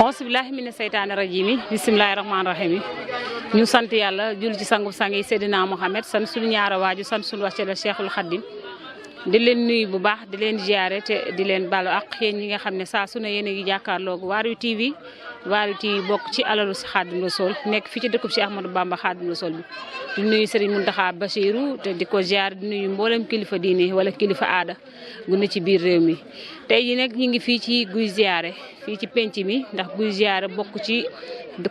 auzu billaahi mina seytaani rajiim bismillaahi rahmaani rahiim ñu sant yàlla jul ci sangu sang yi Seydina Mohamed sant suñu ñaara waaju sant suñu wàcce la Cheikhul Khadim di leen nuyu bu baax di leen ziare te di leen balu ak yéen ñi nga xam ne saa su ne yéen a ngi jàkkaarloog Waarwi TV Waarwi TV bokk ci alalu Xaadimu Rasuul nekk fii ci dëkkub Cheikh Ahmadou Bamba Xaadimu Rasuul bi di nuyu Serigne Mountakha Bassirou te di ko ziare di nuyu mboolem kilifa diine wala kilifa aada gu ne ci biir réew mi. tey jii nag ñu ngi fii ci Guy Ziaré fii ci penc mi ndax Guy Ziaré bokk ci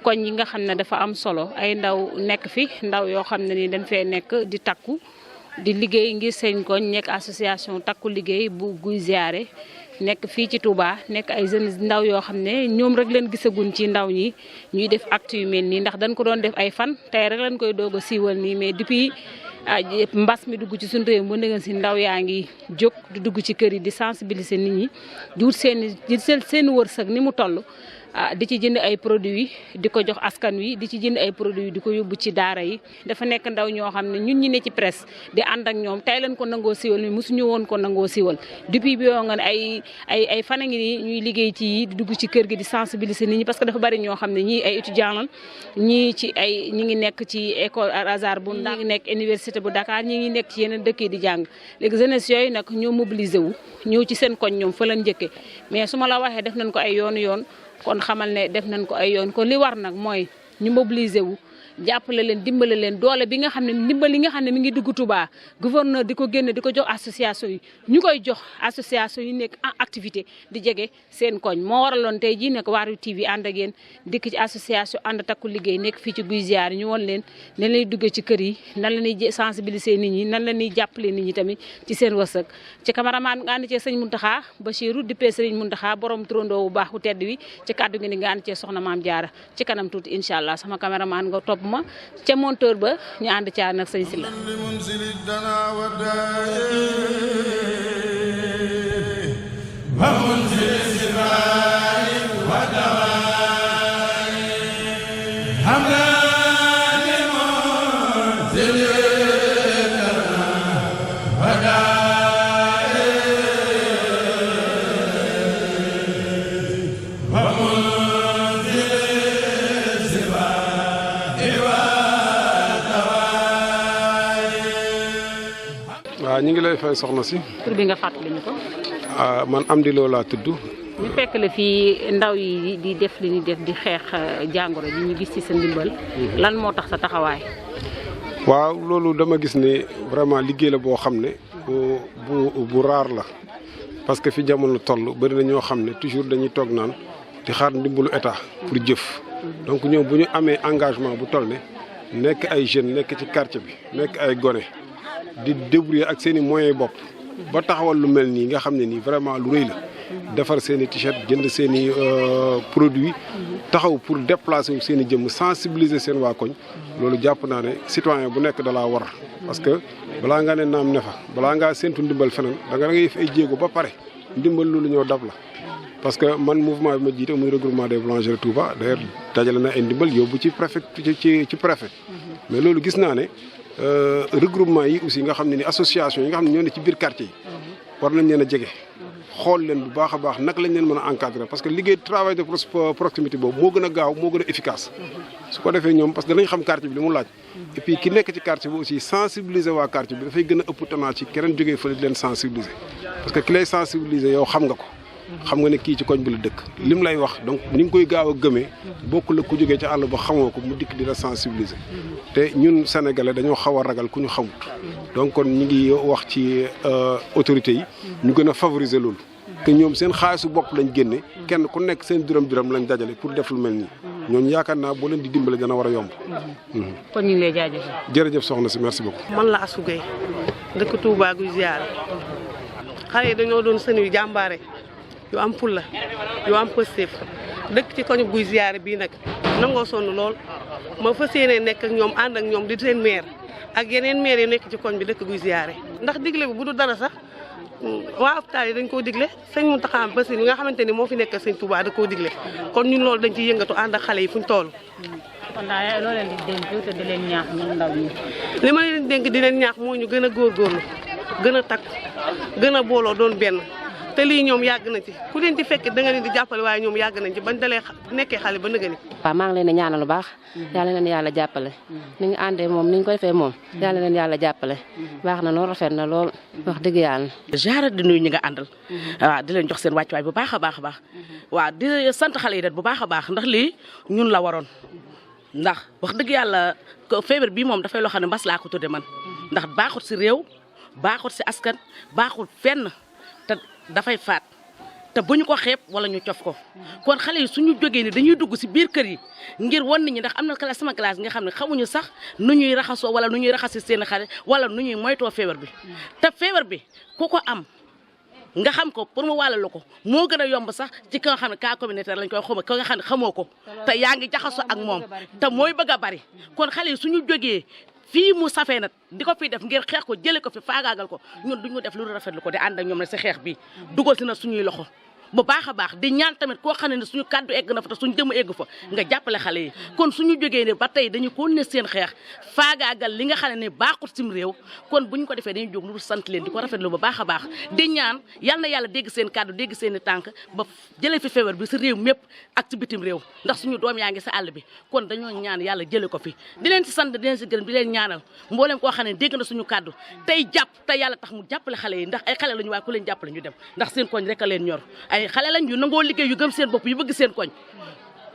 koñ yi nga xam ne dafa am solo ay ndaw nekk fi ndaw yoo xam ne ni dañ fee nekk di takku di liggéey ngir seen koñ nekk association takku liggéey bu Guy Ziaré nekk fii ci Touba nekk ay jeunes ndaw yoo xam ne ñoom rek leen gisagun ci ndaw ñi ñuy def acte yu mel nii ndax dañ ko doon def ay fan tey rek lañ koy doog a siiwal nii mais depuis mbas mi dugg ci suñu réew ba ndëgën si ndaw yaa ngi jóg di dugg ci kër yi di sensibiliser nit ñi di wut seen wërsëg ni mu toll di ci jënd ay produits di ko jox askan wi di ci jënd ay produits di ko yóbbu ci daara yi dafa nekk ndaw ñoo xam ne ñun ñi ne ci presse di ànd ak ñoom tey leen ko nangoo siwal mi mosuñu woon ko nangoo siwal depuis bi yoo nga ne ay fan a ngi nii ñuy liggéey ci yi di dugg ci kër gi di sensibiliser nit ñi parce que dafa bari ñoo xam ne ñii ay étudiants lan ñii ñi ngi nekk ci école Al Azhar bu Ndar ñi ngi nekk université bu Dakar ñi ngi nekk ci yeneen dëkk yi di jàng léegi jeunesse yooyu nag ñoo mobilisé wu ñëw ci seen koñ ñoom fa lañ njëkkee mais su ma la waxee def nañ ko ay yoon kon xamal ne def nañ ko ay yoon kon li war nag mooy ñu mobiliser wu jàppale leen dimbale leen doole bi nga xam ne ndimbal yi nga xam ne mi ngi dugg Touba gouverneur di ko génne di ko jox association yi ñu koy jox association yi nekk en activité di jege seen koñ moo waraloon tey jii nekk Waarwi TV ànd ak yéen dikk ci association ànd takku liggéey nekk fii ci Guy Ziaré ñu won leen nan lay duggee ci kër yi nan la ñuy sensibiliser nit ñi nan la ñuy jàppale nit ñi tamit ci seen wërsëg ci cameraman nga ànd cee sëñ Mountakha Bassirou dippee sëriñ Mountakha borom turandoo bu baax bu tedd wi ci kàddu gi ni nga ànd cee soxna Maam Jaara ci kanam tuuti incha allah sama cameraman nga topp ma ca monteur ba ñu ànd caa nag sëñ Sylla ñu ngi lay fay soxna si. tur bi nga fàttali ñu ko. man Amdi Lo laa tudd. ñu fekk la fii ndaw yi di def li ñuy def di xeex jàngoro ji ñu gis ci sa ndimbal. lan moo tax sa taxawaay. waaw loolu dama gis ne vraiment liggéey la boo xam ne bu raar la parce que fi jamono toll bari na ñoo xam ne toujours dañuy toog naan di xaar ndimbalu état pour jëf. donc ñoom bu ñu amee engagement bu toll ne nekk ay jeunes nekk ci quartier bi nekk ay gone. di débrouiller ak seen i moyens bopp ba taxawal lu mel nii nga xam ne nii vraiment lu rëy la defar seen i t-shirt jënd seen i produits taxaw pour déplacer wu seen i jëmm sensibiliser seen waa koñ loolu jàpp naa ne citoyen bu nekk da laa war parce que balaa nga ne naam ne fa balaa ngaa séntu ndimbal feneen da ngay def ay jéego ba pare ndimbal loolu ñëw dab la parce que man mouvement bi ma jiite muy regroupement des boulangeries Touba d'ailleurs dajale na ay ndimbal yóbbu ci préfet ci préfet mais loolu gis naa ne regroupement yi aussi nga xam ne ni association yi nga xam ne ñoo ne ci biir quartier yi war nañ leen a jege xool leen bu baax a baax naka lañ leen mën a encadrer parce que liggéey travail de proximité boobu moo gën a gaaw moo gën a efficace su ko defee ñoom parce que danañ xam quartier bi li mu laaj et puis ki nekk ci quartier bi aussi sensibiliser waa quartier bi dafay gën a ëpp tanaa ci keneen jógee fële di leen sensibiliser parce que ki lay sensibiliser yow xam nga ko xam nga ne kii ci koñ bi la dëkk lim lay wax donc ni nga koy gaaw a gëmee bokk la ku jógee ci àll ba xamoo ko mu dikk di la sensibiliser te ñun sénégalais dañoo xaw a ragal ku ñu xamut donc kon ñu ngi wax ci autorités yi ñu gën a favoriser loolu que ñoom seen xaalisu bopp lañ génne kenn ku nekk seen dërëm lañ dajale pour def lu mel nii ñooñu yaakaar naa boo leen di dimbale dana war a yomb. kon ñu ngi lay jaajëfal. jërëjëf soxna si merci beaucoup. man la Assou Gueye dëkk Touba Guy Ziaré xale yi dañoo doon sën yu jàmbaare yu am fulla yu am positif dëkk ci koñu Guy Ziaré bii nag nangoo sonn lool ma fas yéene nekk ak ñoom ànd ak ñoom di seen maire ak yeneen maire yu nekk ci koñ bi dëkk Guy Ziaré ndax digle bi bu du dara sax waa hôpital yi dañ koo digle sëñ Mountakha Bassirou nga xamante ni moo fi nekk sëñ Touba da koo digle kon ñun loolu dañ ciy yëngatu ànd ak xale yi fuñ toll. kon daal loo leen di dénk te di leen ñaax ñoom ndaw ñi. li ma leen dénk di leen ñaax moo ñu gën a góorgóorlu gën a takk gën a booloo doon benn te lii ñoom yàgg nañ ci ku leen di fekk da nga leen di jàppale waaye ñoom yàgg nañ ci bañ dalee nekkee xale ba nëgëni. waaw maa ngi leen di ñaanal lu baax yàlla leen yàlla jàppale ni ñu àndee moom ni ñu ko defee moom yàlla leen yàlla jàppale baax na lool rafet na lool wax dëgg yàlla. jaara di nuyu ñi nga àndal waaw di leen jox seen wàccuwaay bu baax a baax a baax waaw di sant xale yi det bu baax a baax ndax lii ñun la waroon ndax wax dëgg yàlla feebar bii moom dafay loo xam ne mbas laa ko tudde man ndax baaxut si réew baaxut si askan baaxut fenn te dafay faat te bu ñu ko xeeb wala ñu cof ko kon xale yi suñu jógee ni dañuy dugg si biir kër yi ngir wan nit ñi ndax am na classe sama classe nga xam ne xamuñu sax nu ñuy raxasoo wala nu ñuy raxasi seen xale wala nu ñuy moytoo feebar bi te feebar bi ku ko am nga xam ko pour mu wàllalu ko moo gën a yomb sax ci ka nga xam ne cas communautaire lañ koy xoma ka nga xam ne xamoo ko te yaa ngi jaxasoo ak moom te mooy bëgg a bari kon xale yi suñu jógee fii mu safee nag di ko fi def ngir xeex ko jëlee ko fi faagaagal ko ñun duñu def lu rafetlu ko di ànd ak ñoom ne si xeex bi dugal si na suñuy loxo bu baax a baax di ñaan tamit koo xam ne suñu kàddu egg na fa te suñu jëm egg fa nga jàppale xale yi kon suñu jógee ne ba tey dañu continuer seen xeex faagaagal li nga xam ne baaxut sim réew kon buñ ko defee dañuy jóg lu sant leen di ko rafetlu bu baax a baax di ñaan yal na yàlla dégg seen kàddu dégg seen i tànk ba jëlee fi feebar bi si réew mépp ak ci bitim réew ndax suñu doom yaa ngi sa àll bi kon dañoo ñaan yàlla jëlee ko fi di leen si sant di leen si gërëm di leen ñaanal mboolem koo xam ne dégg na suñu kàddu tey jàpp te yàlla tax mu jàppale xale yi ndax ay xale lañu waaye ku leen jàppale ñu dem ndax seen koñ rek a leen ñor ay xale lañ yu nangoo liggéey yu gëm seen bopp yu bëgg seen koñ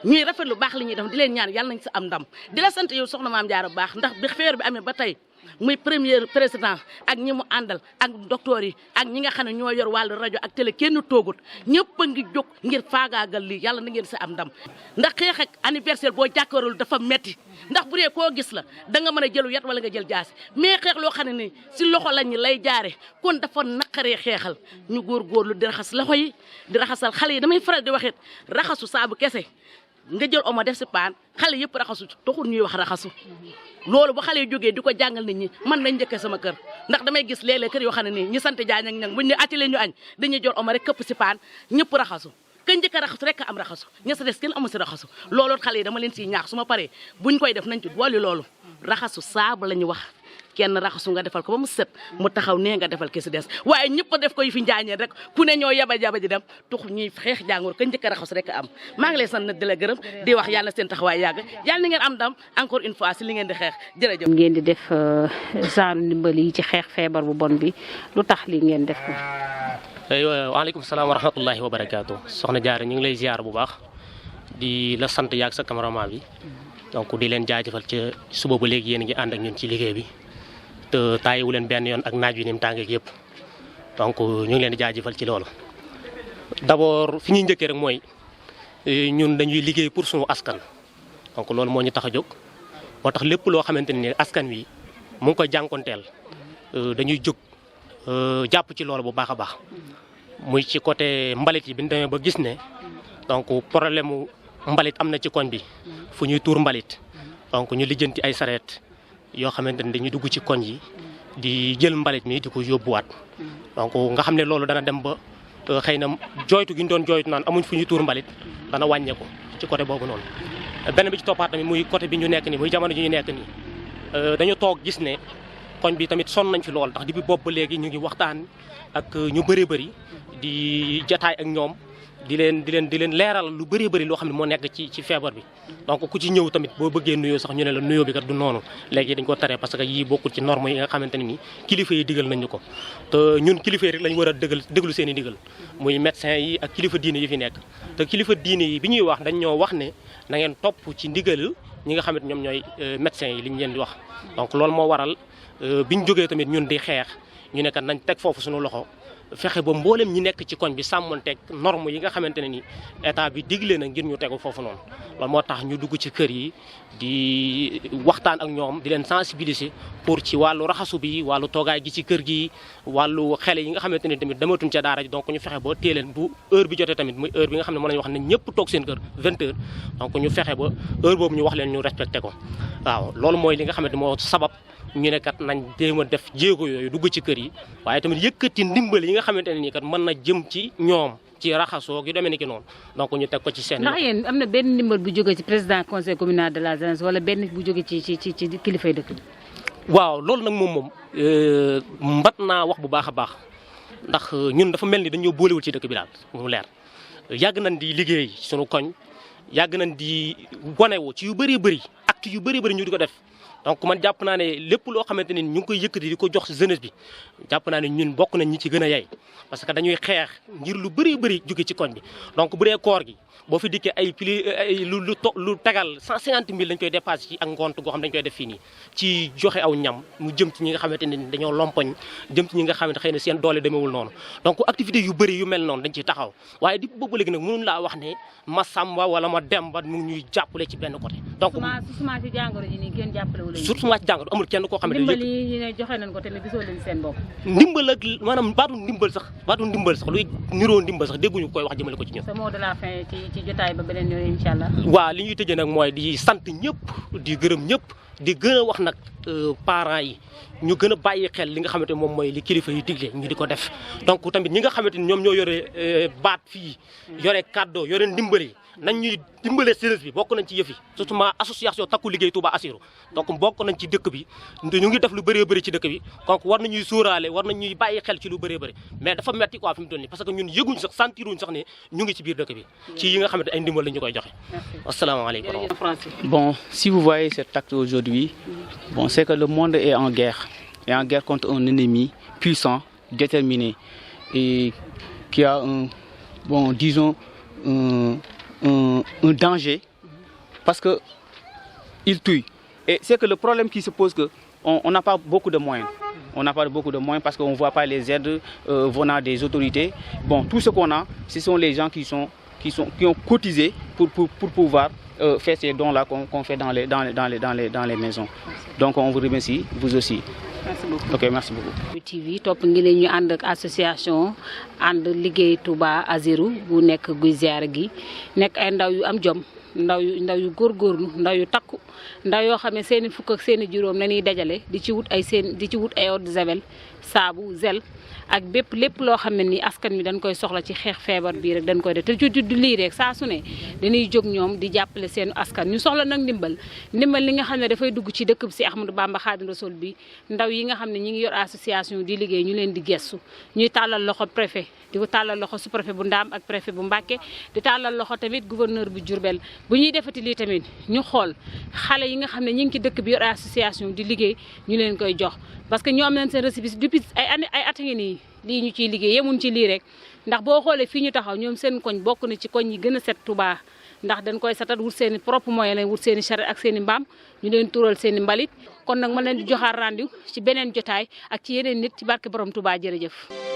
ñuy rafet lu baax li ñuy def di leen ñaan yàlla nañ si am ndam di la sant yow soxna Maam Jaara baax ndax bi feebar bi amee ba tey muy premier président ak ñi mu àndal ak docteur yi ak ñi nga xam ne ñoo yor wàllu rajo ak télé kenn toogut ñëpp a ngi jóg ngir faagaagal lii yàlla na ngeen si am ndam ndax xeex ak anniversaire boo jàkkaarul dafa metti ndax bu dee koo gis la da nga mën a jëlu yat wala nga jël jaasi mais xeex loo xam ne ni si loxo lañ ñi lay jaare kon dafa naqaree xeexal ñu góorgóorlu di raxas loxo yi di raxasal xale yi damay faral di waxit raxasu saabu kese nga jël omo def si paan xale yëpp raxasu taxul ñuy wax raxasu loolu bu xale yi jógee di ko jàngal nit ñi man nañ njëkkee sama kër ndax damay gis léeg-léeg kër yoo xam ne nii ñi sant jaañ ak ñang buñ ne atile ñu añ dañuy jël omo rek këpp si paan ñëpp raxasu kañ njëkk a raxasu rek am raxasu ña sa des kenn amu si raxasu loolu xale yi dama leen siy ñaax su ma paree buñ koy def nañ ci boole loolu raxasu saabu la ñu wax kenn raxasu nga defal ko ba mu set mu taxaw nee nga defal ki si des waaye ñëpp def ko yi fi njaañeen rek ku ne ñoo yaba ji dem tux ñuy xeex jàngoor ka njëkk a raxasu rek am maa ngi lay sant di la gërëm di wax yàlla seen taxawaay yàgg yàlla ni ngeen am ndam encore une fois si li ngeen di xeex jërëjëf. ngeen di def genre ndimbal yi ci xeex feebar bu bon bi lu tax li ngeen def ko. waaleykum salaam wa rahmatullahi wa barakaatu soxna Diarra ñu ngi lay ziar bu baax di la sant yaag sa cameraman bi donc di leen jaajëfal ca suba ba léegi yéen ngi ànd ak ñun ci liggéey bi te taayiwu leen benn yoon ak naaj wi ni mu tàngeeg yëpp donc ñu ngi leen di jaajëfal ci loolu. d'abord fi ñuy njëkkee rek mooy ñun dañuy liggéey pour suñu askan donc loolu moo ñu tax a jóg moo tax lépp loo xamante ni askan wi mu ngi koy jànkonteel dañuy jóg jàpp ci loolu bu baax a baax muy ci côté mbalit yi bi ñu demee ba gis ne donc problème mu mbalit am na ci koñ bi fu ñuy tuur mbalit donc ñu lijjanti ay sareet yoo xamante ni dañuy dugg ci koñ yi di jël mbalit mi di ko yóbbuwaat donc nga xam ne loolu dana dem ba xëy na jooytu gi ñu doon jooytu naan amuñ fu ñuy tuur mbalit dana wàññeeku ci côté boobu noonu. benn bi ci toppaat tamit muy côté bi ñu nekk nii muy jamono ji ñu nekk nii dañu toog gis ne koñ bi tamit sonn nañ fi lool ndax depuis boobu ba léegi ñu ngi waxtaan ak ñu bëree bëri di jataay ak ñoom di leen leeral lu bëree bëri loo xam ne moo nekk ci feebar bi. donc ku ci ñëw tamit boo bëggee nuyoo sax ñu ne la nuyoo bi kat du noonu léegi dañ ko tere parce que yii bokkul ci norme yi nga xamante ne nii kilifa yi digal nañ ñu ko te ñun kilifa yi rek lañ war a déglu seen i digal muy médecin yi ak kilifa diine yi fi nekk. te kilifa diine yi bi ñuy wax dañ ñoo wax ne na ngeen topp ci ndigal ñi nga xamante ñoom ñooy médecin yi li ñu leen di wax donc loolu moo waral biñ jógee tamit ñun di xeex ñu ne kat nañ teg foofu suñu loxo fexe ba mboolem ñi nekk ci koñ bi sàmmonteeg norme yi nga xamante ne ni état bi digle na ngir ñu tegu foofu noonu loolu moo tax ñu dugg ci kër yi di waxtaan ak ñoom di leen sensibiliser pour ci wàllu raxasu bi wàllu toogaay gi ci kër gi wàllu xele yi nga xamante ne tamit dematuñ ca daara ji donc ñu fexe ba téye leen bu heure bi jotee tamit muy heure bi nga xam ne mën nañu wax ne ñëpp toog seen kër 20 heures donc ñu fexe ba heure boobu ñu wax leen ñu respecté ko waaw loolu mooy li nga xamante moo sabab ñu ne kat nañ jéem a def jéego yooyu dugg ci kër yi waaye tamit yëkkati ndimbal yi nga xamante ne nii kat mën na jëm ci ñoom ci raxasoo gi demee ni ki noonu donc ñu teg ko ci seen. ndax yéen am na benn ndimbal bu jóge ci président conseil communal de la jeunesse wala benn bu jóge ci kilifay dëkk bi. waaw loolu nag moom mbat naa wax bu baax a baax ndax ñun dafa mel ni dañoo boolewul ci dëkk bi daal mu leer yàgg nañ di liggéey sunu koñ yàgg nañ di wanewu ci yu bëree bëri acte yu bëree bëri ñu di ko def donc man jàpp naa ne lépp loo xamante ni ñu ngi koy yëkkati di ko jox jeunesse bi jàpp naa ne ñun bokk nañ ñi ci gën a yey parce que dañuy xeex ngir lu bëree bëri jóge ci koñ bi donc bu dee koor gi boo fi dikkee ay lu tegal 150 000 dañ koy dépassé ci ak ngont goo xam dañ koy def fii nii ci joxe aw ñam mu jëm ci ñi nga xamante ne dañoo lompoñ jëm ci ñi nga xamante xëy na seen doole demewul noonu donc activité yu bëri yu mel noonu dañ ciy taxaw waaye di boobu léegi nag mënuñ laa wax ne ma Samba wala ma Demba mu ngi ñuy jàppale ci benn côté donc surtout ci jàngoro ji nii kenn jàppale wu leen surtout ci jàngoro amul kenn koo xam ne ndimbal yi ne joxe nañ ko te ne gisoo leen seen bopp ndimbal ak maanaam baatu ndimbal sax luy niroo ndimbal sax dégguñu koy wax jëmale ko ci ñun. sa mot de la fin ci jotaay ba beneen yoon incha allah. waaw li ñuy tëjee nag mooy di sant ñëpp di gërëm ñëpp di gën a wax nag parents yi ñu gën a bàyyi xel li nga xamante moom mooy li kilifa yi digle ñu di ko def donc tamit ñi nga xamante ni ñoom ñoo yore baat fii yore kàddoo yore ndimbal yi nañ ñuy dimbalee jeunesse bi bokk nañ ci yëf yi surtout association takku liggéey Touba Assirou donc bokk nañ ci dëkk bi ñu ngi def lu bëree bëri ci dëkk bi donc war nañuy sóoraale war nañuy bàyyi xel ci lu bëree bëri mais dafa metti quoi fi mu toll nii parce que ñun yëguñ sax sentiruñ sax ne ñu ngi ci biir dëkk bi ci yi nga xamante ay ndimbal la ñu koy joxe asalaamaaleykum. Bon, si vous voyez cet acte aujourd'hui, bon, c'est que le monde est en guerre contre un ennemi puissant, déterminé et qui a disons un danger parce que il tue. Et c'est que le problème qui se pose que on n'a pas beaucoup de moyens. On n'a pas beaucoup de moyens parce qu'on ne voit pas les aides venant des autorités. Bon, tout ce qu'on a, ce sont les gens qui ont cotisé pour pouvoir faire ces dons-là qu'on fait dans les maisons. Donc on vous remercie, vous aussi. Merci beaucoup. Ok, merci beaucoup. TV topp ngi ne ñu ànd ak association ànd liggéey Touba Assirou bu nekk Guy Ziara gi nekk ay ndaw yu am jom ndaw yu góorgóorlu ndaw yu takku ndaw yoo xam ne seeni fukk ak seeni juróom la ñuy dajale di ci wut ay eau de javel saabu zel ak lépp loo xam ne ni askan mi dañ koy soxla ci xeex feebar bii rek dañ koy def te ci du lii rek saa su ne dañuy jóg ñoom di jàppale seen askan ñu soxla nag ndimbal li nga xam ne dafay dugg ci dëkk bi si Ahmadou Bamba Khadim Rassoul bi ndaw yi nga xam ne ñi ngi yor association di liggéey ñu leen di gestu ñuy tàllal loxo préfet di ko tàllal loxo sous-préfet bu Ndaam ak préfet bu Mbacké di tàllal loxo tamit gouverneur bu Diourbel bu ñuy defati lii tamit ñu xool xale yi nga xam ne ñi ngi ci dëkk bi yor association di liggéey ñu leen koy jox parce que ñoom nañ seen récépissé depuis ay at ngi nii lii ñu ciy liggéey yemuñ ci lii rek ndax boo xoolee fii ñu taxaw ñoom seen koñ bokk na ci koñ yi gën a set Touba ndax dañ koy satat wut seen i propre moyen lañ wut seen i charrette ak seen i mbaam ñu leen tural seen i mbalit kon nag ma leen di joxaat rendez-vous ci beneen jotaay ak ci yeneen nit ci barke borom Touba jërëjëf